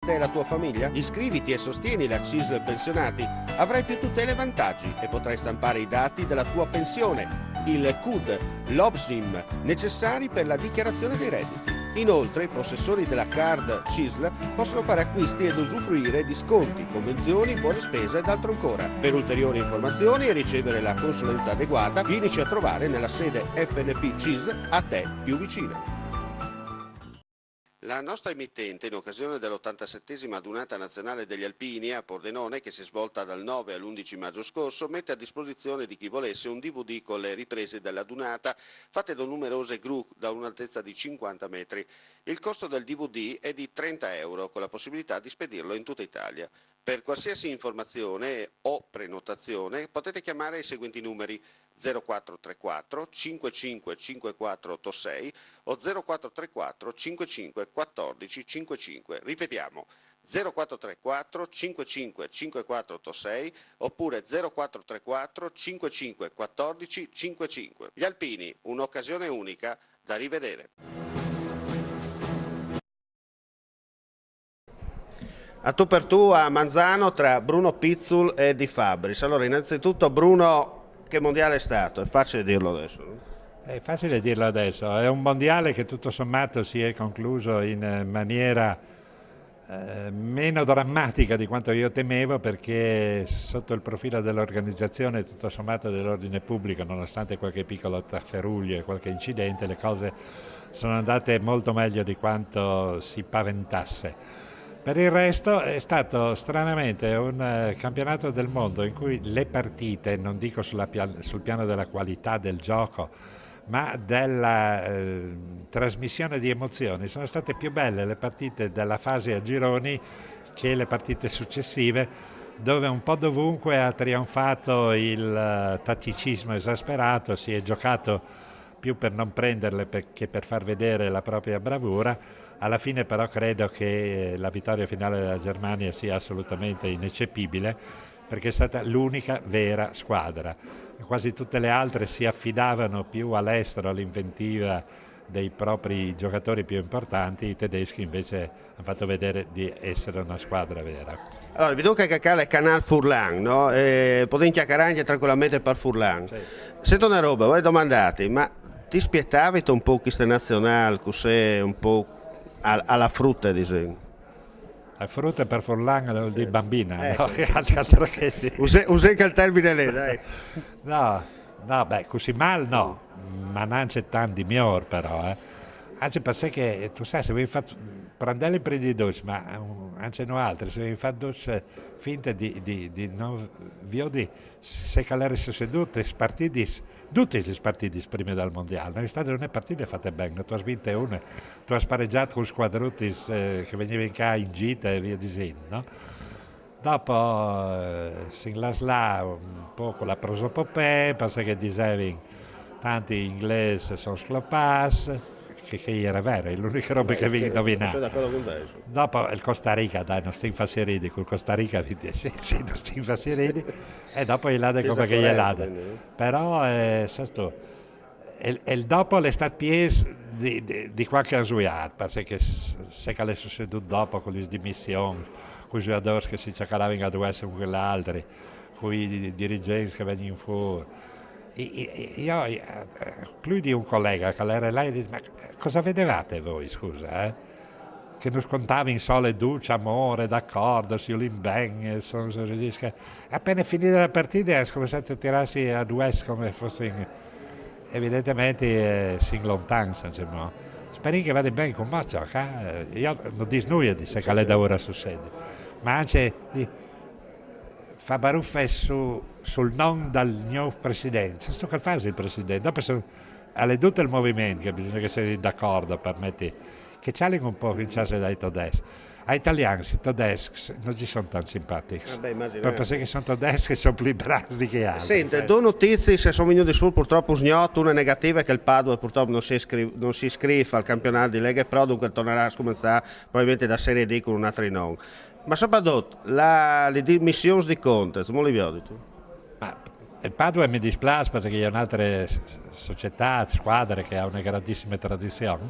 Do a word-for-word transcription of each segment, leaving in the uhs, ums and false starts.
te e la tua famiglia? Iscriviti e sostieni la CISL Pensionati. Avrai più tutele e vantaggi e potrai stampare i dati della tua pensione, il CUD, l'OPSIM, necessari per la dichiarazione dei redditi. Inoltre, i possessori della card CISL possono fare acquisti ed usufruire di sconti, convenzioni, buoni spesa ed altro ancora. Per ulteriori informazioni e ricevere la consulenza adeguata, vienici a trovare nella sede F N P CISL a te più vicina. La nostra emittente, in occasione dell'ottantasettesima adunata nazionale degli alpini a Pordenone, che si è svolta dal nove all'undici maggio scorso, mette a disposizione di chi volesse un D V D con le riprese dell'adunata, fatte da numerose gru da un'altezza di cinquanta metri. Il costo del D V D è di trenta euro, con la possibilità di spedirlo in tutta Italia. Per qualsiasi informazione o prenotazione potete chiamare i seguenti numeri: zero quattro tre quattro cinque cinque cinque quattro otto sei o zero quattro tre quattro cinque cinque quattordici cinque cinque. Ripetiamo: zero quattro tre quattro cinque cinque cinque quattro otto sei oppure zero quattro tre quattro cinque cinque quattordici cinque cinque. Gli alpini, un'occasione unica da rivedere. A tu per tu a Manzano tra Bruno Pizzul e Di Fabris. Allora, innanzitutto, Bruno, che mondiale è stato? È facile dirlo adesso, no? È facile dirlo adesso, è un mondiale che tutto sommato si è concluso in maniera eh, meno drammatica di quanto io temevo, perché sotto il profilo dell'organizzazione, tutto sommato, dell'ordine pubblico, nonostante qualche piccolo tafferuglio e qualche incidente, le cose sono andate molto meglio di quanto si paventasse. Per il resto è stato stranamente un eh, campionato del mondo in cui le partite, non dico sulla pia- sul piano della qualità del gioco, ma della eh, trasmissione di emozioni, sono state più belle le partite della fase a gironi che le partite successive, dove un po' dovunque ha trionfato il eh, tatticismo esasperato, si è giocato più per non prenderle per- che per far vedere la propria bravura. Alla fine però credo che la vittoria finale della Germania sia assolutamente ineccepibile, perché è stata l'unica vera squadra. Quasi tutte le altre si affidavano più all'estero, all'inventiva dei propri giocatori più importanti, i tedeschi invece hanno fatto vedere di essere una squadra vera. Allora, vedo che canal Furlan, no? Eh, potete chiacchierare anche tranquillamente per Furlan. Sì. Sento una roba, voglio domandarti, ma ti spiettavi un po' queste nazionali, cos'è un po' alla frutta, diciamo? La frutta per Furlan vuol dire bambina, Eh, no? sì. Altro che Usé, usé quel termine lì, dai. No, no, beh, così male no, ma non c'è tanti miglior però, eh. Anzi, perché tu sai, se voi fate prendere i primi di dolci, ma eh, anche noi altri, se voi fate dolce finta di, di, di non, vi ho di, se che era succeduto, i partiti, tutti i partiti prima del mondiale, non è stata una partita fatta bene, tu hai vinto una, tu hai spareggiato con squadrutis eh, che venivano qua in gita e via dicendo, no? Dopo eh, si inlaslà un po' con la prosopopea, perché che dicevi tanti inglesi sono sclopati, che, che era vero, è l'unica roba che vi Sono indovinate. D'accordo con te. Dopo il Costa Rica, dai, non stai in faccia ridi, col Costa Rica vi dice, sì, sì, non stai in faccia ridi, e dopo i lade come che gli è lade. Però, eh, sai tu, e, e dopo l'è stato più di, di, di qualche anzuiat, perché se che l'è succeduto dopo con le dimissioni, con i giocatori che si cercavano a due un con l'altro, con i dirigenti che venivano fuori. Io, più di un collega che era là, gli dice, ma cosa vedevate voi, scusa, eh? Che non scontavi in sole duce, amore, d'accordo, si ben, sono, sono, appena finita la partita ha cominciato a tirarsi a due come fosse in, evidentemente eh, si lontana, insomma. Speri che vada bene con Mozart, eh? Io non dico nulla di se che l'è da ora succede, ma anche di, fa baruffe su, sul nome del mio presidente. Sto che fa il presidente? Dopo se, è tutto il movimento che bisogna che sia d'accordo, permetti, che c'è un po' in casa dai tedeschi. Ai italiani, i tedeschi non ci sono tanto simpatici. Vabbè, immagino. Proprio perché sono tedeschi sono più brasdi che altri. Senti, due notizie, se sono venuti su purtroppo sgnotto, una negativa è che il Padova purtroppo non si, iscri- non si iscrive al campionato di Lega Pro, dunque tornerà a scominciare probabilmente da Serie D con un altro nome. Ma soprattutto la, le dimissioni di Conte, come le vedi tu? Ma il Padova mi dispiace perché è un'altra società, squadra che ha una grandissima tradizione.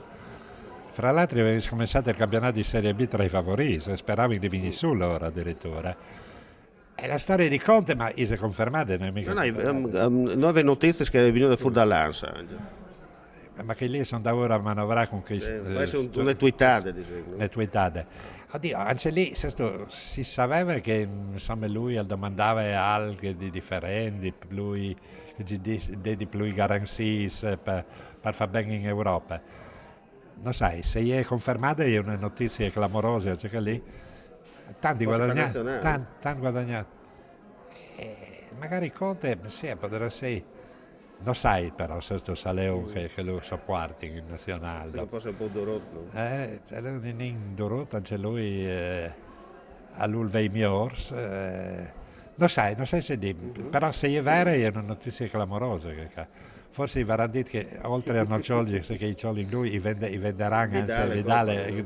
Fra l'altro, avevano scominciato il campionato di Serie B tra i favoriti, e speravo di venire su loro addirittura. È la storia di Conte, ma ise confermata, non è mica... No, no, um, um, nuove notizie che venivano fuori dall'Ansa. Ma che lì sono davvero a manovrare con queste... Eh, un, una tweetada, diciamo. Una tweetada. Oddio, anche lì se sto, si sapeva che insomma, lui domandava algo di differente, di più, di, di più garanzie per, per far bene in Europa. Non sai, se è confermata è una notizia clamorosa, cioè che lì tanti guadagnati, tanti, tanti guadagnati. Eh, magari Conte, sì, potrà sì. Non sai però se sto Saleon che, che lo sopporti in nazionale. Se fosse un po' Dorot, no? Eh, non è Dorot, anche lui eh, a lui vei migliors. Eh, non sai, non sai se di, mm-hmm. Però se è vero è una notizia clamorosa. Che, forse i Varandit che oltre a non ciogli, se che i ciogli in lui, i, vende, i venderanno anche Vidale.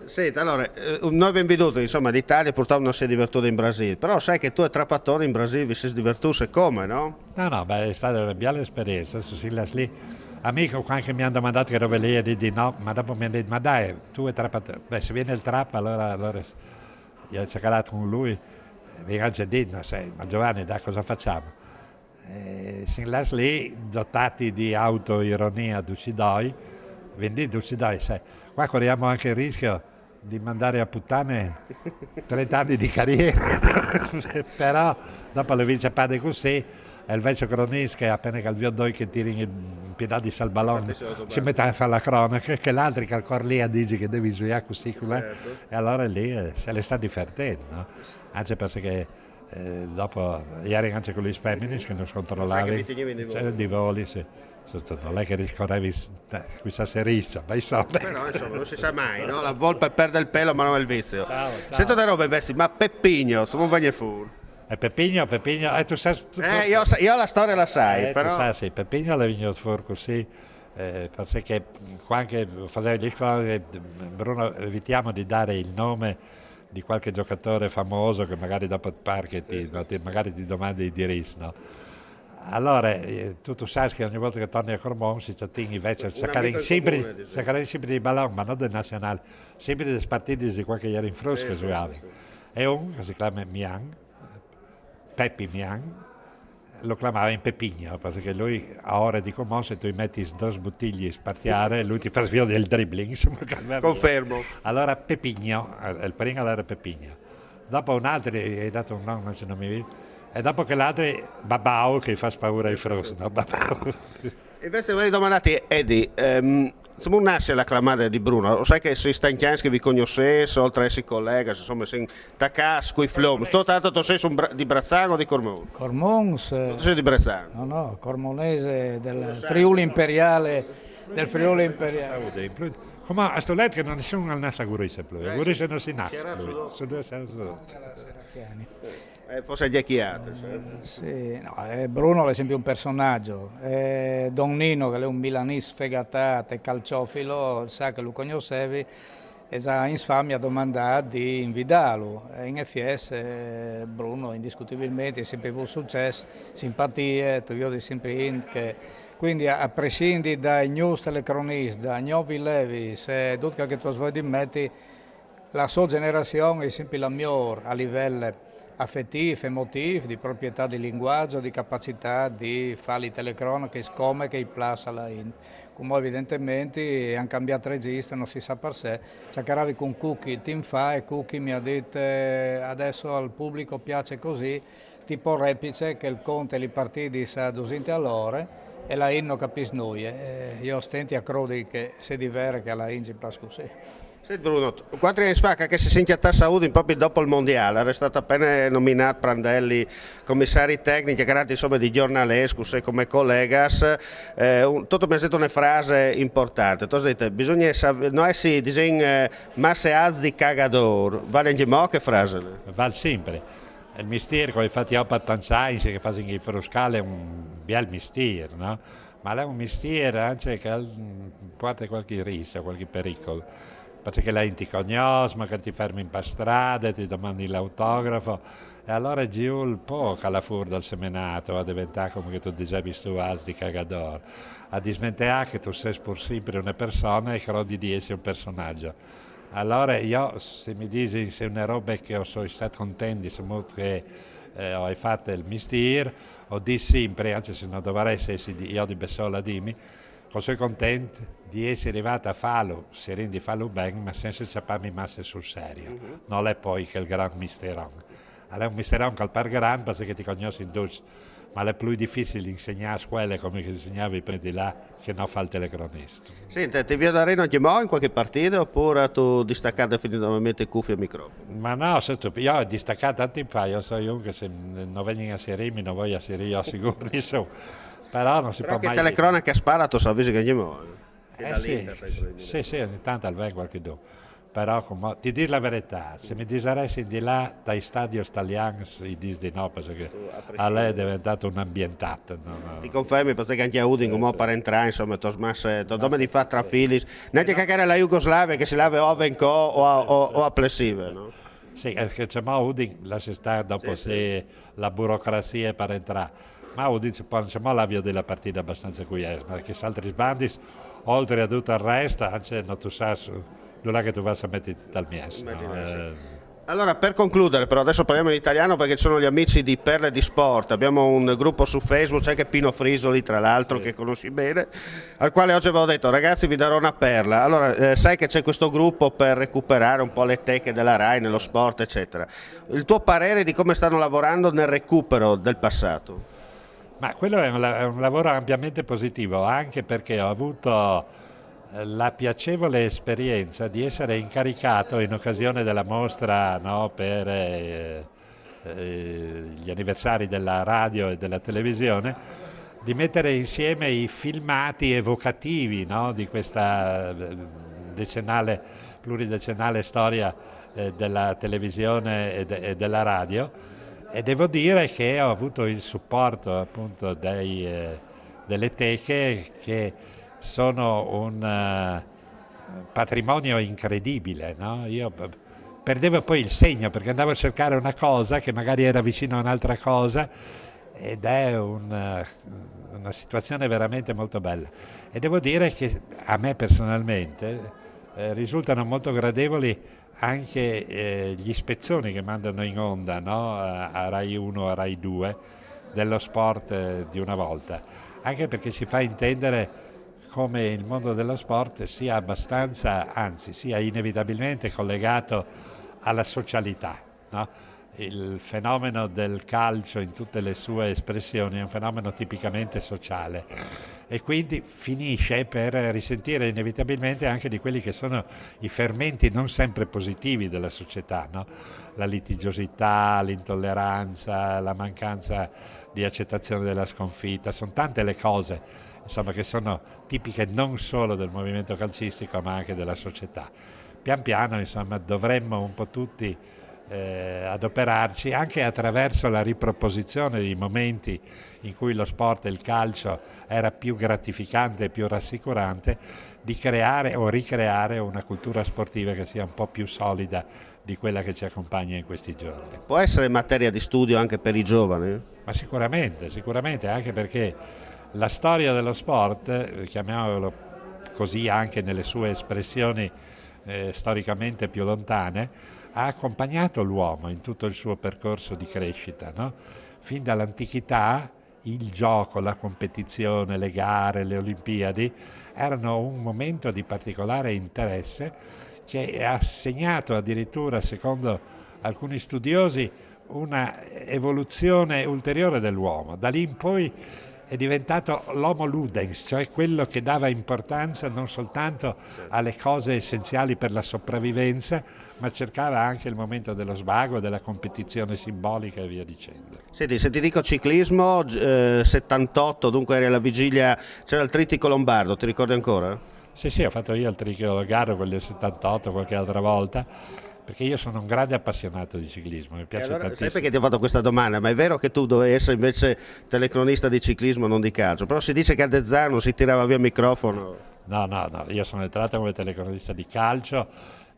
Senta, allora, eh, noi abbiamo veduto, insomma, l'Italia purtroppo non si è divertuta in Brasile, però sai che tu e Trapattoni in Brasile vi siete divertuti, come, no? No, no, beh, è stata una bella esperienza, adesso si las lì. Amico, quando mi hanno domandato che robe lì, e di no, ma dopo mi hanno detto, ma dai, tu e Trapattoni, beh, se viene il Trap, allora, allora io ho cercato con lui, mi hanno detto, sai, ma Giovanni, da cosa facciamo? Eh, sin las lì dotati di autoironia ducidoi, quindi ducidoi, sai, qua corriamo anche il rischio di mandare a puttane trenta anni di carriera, però dopo le vince pade così, è il vecchio cronista che appena che il viodoi che tiri in piedà di Salbalon si mette a fare la cronaca, che l'altro che al cor lì dice che devi giocare così, certo. E allora lì eh, se le sta divertendo, no? Anche perché eh, dopo ieri anche con gli Speminis che non controllavi di voli, sì. Non è che ricorrevi questa serista, ma insomma. Però insomma, non si sa mai, no? La volpe perde il pelo ma non il vizio. Ciao, ciao. Sento da roba invece, ma Peppigno, se non va fuori. È Peppigno, Peppigno, eh, tu sai... Eh, io, io, la storia la sai, eh, però... Sai, sì, Peppigno l'è venuto fuori così, eh, perché quando facevi le squadre, Bruno, evitiamo di dare il nome di qualche giocatore famoso che magari dopo parchi ti, no, ti, magari ti domanda i diritti, no? Allora, eh, tu, tu sai che ogni volta che torni a Cormon si trattiamo invece di cercare sempre, cercare sempre di ballon, ma non del nazionale, sempre delle partite di qualche ieri in Frusca sì, sì, sì. E uno che si chiama Mian, Peppi Mian, lo chiamava in Pepigno, perché lui a ore di Cormon se tu gli metti due bottiglie spartiare, lui ti fa svio del dribbling. Confermo. Allora Pepigno, il primo era Pepigno. Dopo un altro, hai dato un nome, se non mi... E dopo che l'altro, Babau, che fa spaura ai Frus, no? Babau. Invece vorrei domandarti, Eddie, ehm, come nasce la clamata di Bruno? Lo sai che sei stanchiani che vi conoscete, oltre a essere collega, insomma, sei taccati con i Flom. Sto tanto tu sei di Brazzano o di Cormon? Cormon. Tu sei di Brazzano? No, no, cormonese del Friuli imperiale, del Friuli imperiale. Come a sto letto che non nessuno al nasce a Gurice più, a Gurice non si nasce. Eh, forse gli occhiate. Sì, no, eh, Bruno è sempre un personaggio. Eh, Don Nino, che è un milanista sfegatato e calciofilo, sa che lo conoscevi, e già in sfamia ha domandato di invitarlo. E in F S eh, Bruno indiscutibilmente ha sempre avuto successo, simpatie, tu vedi sempre in che... Quindi a, a prescindere dai news telecronist, da Gnovi Levis, eh, tutto ciò che tu vuoi metti, la sua generazione è sempre la migliore a livello affettivo, emotivo, di proprietà di linguaggio, di capacità di fare le telecronache come che i place alla int. Come evidentemente hanno cambiato registro, non si sa per sé. Cercavi con Cucchi, team fa, e Cucchi mi ha detto eh, adesso al pubblico piace così, tipo replice che il Conte li partì di sa dusinte all'ore e la int non capisce nulla. Eh, io stenti a crodi che se di vero che alla int ci place così. Sì, Bruno, quattro anni fa che si è inchiattato Saudi proprio dopo il mondiale, era stato appena nominato Prandelli commissario tecnico, grazie insomma di giornalesco, sei come collegas, eh, un, tutto mi ha detto una frase importante, tu hai detto bisogna essere, no è sì, disegna eh, masse azzi cagador, vale anche mo che frase? Vale sempre, il mistero che ho fatto io per tanti anni, che faccio in fruscale è un bel mistero, no? Ma è un mistero anche che porta qualche rischio, qualche pericolo. Perché la int ti cognòs, magari ti fermin par strade, ti domandin l'autografo, e alore Giul po cala fûr dal semenât, a deventâ, come che tu disevis tu, âs di cagadôr, a dismenteâ che tu sês pur simpri une persone e crodi di jessi un personaç. Alore jo, se mi disin se une robe che o soi stât content, disomò, che eh, o ai fat il mistîr, o dîs simpri, ancje se no dovarès jessi di- jo di bessôl a dîmi, che o soi content di jessi rivât a fâlu, sirint di fâlu ben, ma cence cjapâmi masse sul serio. Nol è po chel grant misteron. Al è un misteron che al pâr grant, parcè che ti cognossin ducj, ma al è plui dificil insegnâ a scuele come che si insegnava i prins di là che no fâ il telecronist. Sint, ti viodarìn ancjemò in cualchi partide, opûr tu distacât definitivamente cufie e microfon? Ma no, sêstu, jo o ai distacât tant timp fa, jo o soi un che se no vegnin a sirîmi, no voi a sirî jo sigûr nissun. Però no si po mai dî. Però che telecronache a spala tu savisi ancjemò, eh? Eh sì, sì, sì, ogni tant al ven cualchidun. Però, come, ti dîs la veretât, se mi disaressin di lâ tai stadios talians, i dîs di no, parcè che al è deventât un ambientât. No, no. Ti confermi, parcè che ancje a Udin, come, par entrâ, insome, tu âs masse, tu dome di fâ trafilis, nancje che a chê là Jugoslavie che si lave o a Vencò o a, o, o a Plessive, no? Sì, eh, che cemût a Udin, lasse stâ dopo, sì, la burocrazie par entrâ. Ma a Udin, po, cemût, la vio di la partide abastanze cuiete, ma che chês altris bandis, oltri a dut il rest, ancje no tu sâs dulà che tu vâs a metiti tal mieç, no? Alora, per concludere, però, adesso parliamo in italiano perché ci sono gli amici di Perle di Sport. Abbiamo un gruppo su Facebook, c'è anche Pino Frisoli, tra l'altro, che conosci bene, al quale oggi avevo detto: "Ragazzi, vi darò una perla." Allora, eh, sai che c'è questo gruppo per recuperare un po' le teche della Rai, nello sport, eccetera. Il tuo parere di come stanno lavorando nel recupero del passato? Ma quello è un, la- è un lavoro ampiamente positivo, anche perché ho avuto eh, la piacevole esperienza di essere incaricato in occasione della mostra, no, per eh, eh, gli anniversari della radio e della televisione, di mettere insieme i filmati evocativi, no, di questa eh, decennale, pluridecennale storia eh, della televisione e, de- e della radio. E devo dire che ho avuto il supporto, appunto, dei, eh, delle teche, che sono un eh, patrimonio incredibile, no? Io p- perdevo poi il segno, perché andavo a cercare una cosa che magari era vicino a un'altra cosa, ed è un, eh, una situazione veramente molto bella. E devo dire che a me personalmente eh, risultano molto gradevoli anche eh, gli spezzoni che mandano in onda, no? A, a Rai uno, a Rai due, dello sport eh, di una volta, anche perché ci fa intendere come il mondo dello sport sia abbastanza, anzi, sia inevitabilmente collegato alla socialità, no? Il fenomeno del calcio in tutte le sue espressioni è un fenomeno tipicamente sociale, e quindi finisce per risentire inevitabilmente anche di quelli che sono i fermenti non sempre positivi della società, no? La litigiosità, l'intolleranza, la mancanza di accettazione della sconfitta, sono tante le cose, insomma, che sono tipiche non solo del movimento calcistico ma anche della società. Pian piano, insomma, dovremmo un po' tutti eh, adoperarci anche attraverso la riproposizione di momenti in cui lo sport e il calcio era più gratificante e più rassicurante, di creare o ricreare una cultura sportiva che sia un po' più solida di quella che ci accompagna in questi giorni. Può essere materia di studio anche per i giovani? Ma sicuramente, sicuramente, anche perché la storia dello sport, eh, chiamiamolo così anche nelle sue espressioni eh, storicamente più lontane, ha accompagnato l'uomo in tutto il suo percorso di crescita, no? Fin dall'antichità il gioco, la competizione, le gare, le Olimpiadi erano un momento di particolare interesse che ha segnato addirittura, secondo alcuni studiosi, una evoluzione ulteriore dell'uomo. Da lì in poi è diventato l'homo ludens, cioè quello che dava importanza non soltanto alle cose essenziali per la sopravvivenza, ma cercava anche il momento dello svago, della competizione simbolica e via dicendo. Senti, se ti dico ciclismo, eh, settantotto, dunque eri alla vigilia, c'era il Tritico Lombardo, ti ricordi ancora? Sì, sì, ho fatto io il Tritico Lombardo, quel del settantotto, qualche altra volta, perché io sono un grande appassionato di ciclismo, mi piace allora, tantissimo. Sai perché ti ho fatto questa domanda? Ma è vero che tu dovevi essere invece telecronista di ciclismo, non di calcio? Però si dice che a De Zar non si tirava via il microfono. No, no, no, io sono entrato come telecronista di calcio.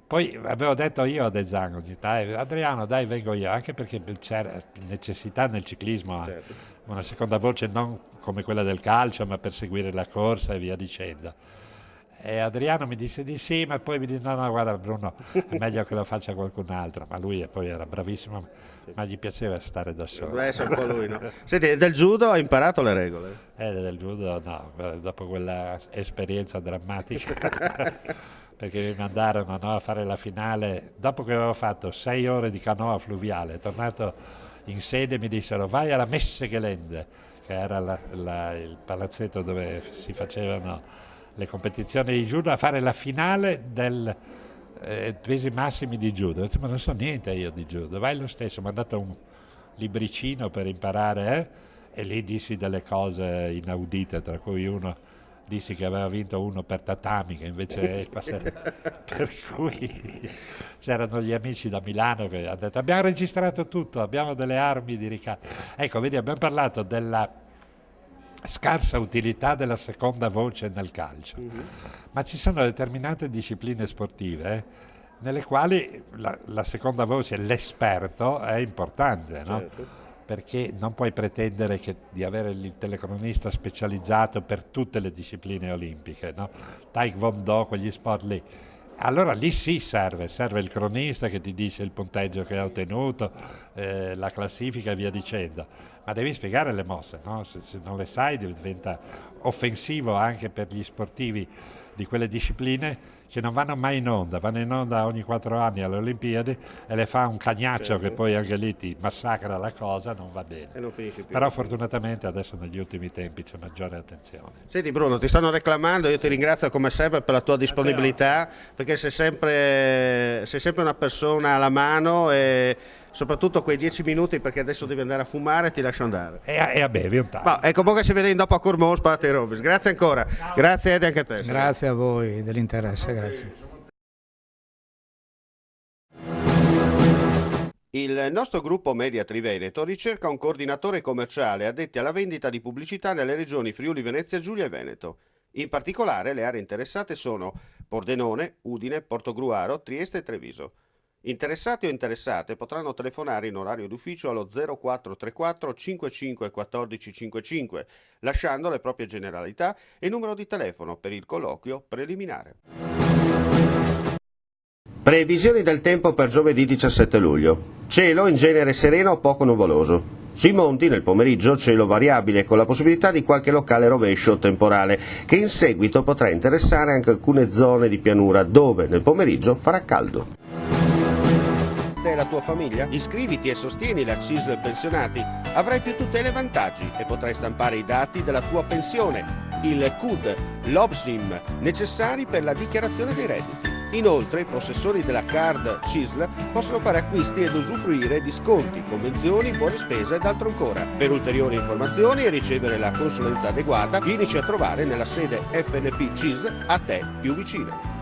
Poi avevo detto io a De Zangoni, dai, Adriano, dai, vengo io, anche perché c'era necessità nel ciclismo, eh, Certo. Una seconda voce non come quella del calcio, ma per seguire la corsa e via dicendo. E Adriano mi disse di sì, ma poi mi disse: "No, no, guarda, Bruno, è meglio che lo faccia qualcun altro." Ma lui poi era bravissimo, ma gli piaceva stare da solo. Doveva essere un po' lui, no? Senti, del judo hai imparato le regole? Eh, del judo no, dopo quella esperienza drammatica, perché mi mandarono, no, a fare la finale, dopo che avevo fatto sei ore di canoa fluviale, tornato in sede mi dissero: "Vai alla Messegelände", che era la- la- il palazzetto dove si facevano le competizioni di judo, a fare la finale del eh, pesi massimi di judo. Ho detto: "Ma non so niente io di judo." "Vai lo stesso", mi hanno dato un libricino per imparare, eh? E lì dissi delle cose inaudite, tra cui uno, dissi che aveva vinto uno per tatami, che invece è passato. Per cui c'erano gli amici da Milano che hanno detto: "Abbiamo registrato tutto, abbiamo delle armi di ricatto." Ecco, vedi, abbiamo parlato della scarsa utilità della seconda voce nel calcio, ma ci sono determinate discipline sportive, eh, nelle quali la, la seconda voce, l'esperto, è importante, no? Certo. Perché non puoi pretendere che- di avere il telecronista specializzato per tutte le discipline olimpiche, no? Taekwondo, quegli sport lì. Allora lì sì serve, serve il cronista che ti dice il punteggio che ha ottenuto, eh, la classifica e via dicendo, ma devi spiegare le mosse, no? Se, se non le sai, diventa offensivo anche per gli sportivi di quelle discipline che non vanno mai in onda, vanno in onda ogni quattro anni alle Olimpiadi e le fa un cagnaccio che poi anche lì ti massacra la cosa, non va bene. E non finisce più. Però fortunatamente adesso negli ultimi tempi c'è maggiore attenzione. Senti Bruno, ti stanno reclamando, io ti ringrazio come sempre per la tua disponibilità, perché sei sempre, sei sempre una persona alla mano e soprattutto quei dieci minuti, perché adesso devi andare a fumare, ti lascio andare. E a, e a bevi un taglio. Ma ecco, poi che ci vediamo dopo a Cormons, Pate Robis. Grazie ancora. Grazie Edi, anche a te. Grazie a voi dell'interesse, grazie. Il nostro gruppo Media Triveneto ricerca un coordinatore commerciale addetti alla vendita di pubblicità nelle regioni Friuli Venezia Giulia e Veneto. In particolare le aree interessate sono Pordenone, Udine, Portogruaro, Trieste e Treviso. Interessati o interessate potranno telefonare in orario d'ufficio allo zero quattro tre quattro cinque cinque quattordici cinque cinque, lasciando le proprie generalità e numero di telefono per il colloquio preliminare. Previsioni del tempo per giovedì diciassette luglio. Cielo in genere sereno o poco nuvoloso. Sui monti nel pomeriggio cielo variabile con la possibilità di qualche locale rovescio temporale che in seguito potrà interessare anche alcune zone di pianura dove nel pomeriggio farà caldo. Te e la tua famiglia? Iscriviti e sostieni la CISL Pensionati. Avrai più tutele e vantaggi e potrai stampare i dati della tua pensione, il CUD, l'OBSIM, necessari per la dichiarazione dei redditi. Inoltre, i possessori della card CISL possono fare acquisti ed usufruire di sconti, convenzioni, buoni spesa ed altro ancora. Per ulteriori informazioni e ricevere la consulenza adeguata, vienici a trovare nella sede F N P CISL a te più vicina.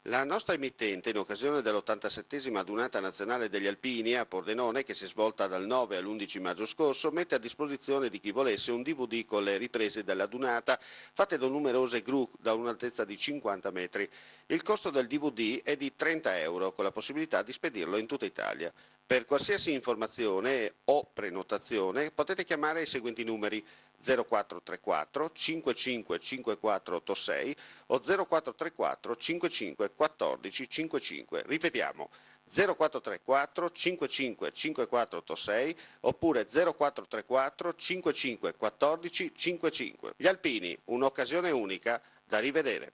La nostra emittente, in occasione dell'ottantasettesima adunata nazionale degli alpini a Pordenone, che si è svolta dal nove all'undici maggio scorso, mette a disposizione di chi volesse un D V D con le riprese dell'adunata, fatte da numerose gru da un'altezza di cinquanta metri. Il costo del D V D è di trenta euro, con la possibilità di spedirlo in tutta Italia. Per qualsiasi informazione o prenotazione potete chiamare i seguenti numeri: zero quattro tre quattro cinque cinque cinque quattro otto sei o zero quattro tre quattro cinque cinque quattordici cinque cinque. Ripetiamo, zero quattro tre quattro cinque cinque cinque quattro otto sei oppure zero quattro tre quattro cinque cinque quattordici cinque cinque. Gli alpini, un'occasione unica da rivedere.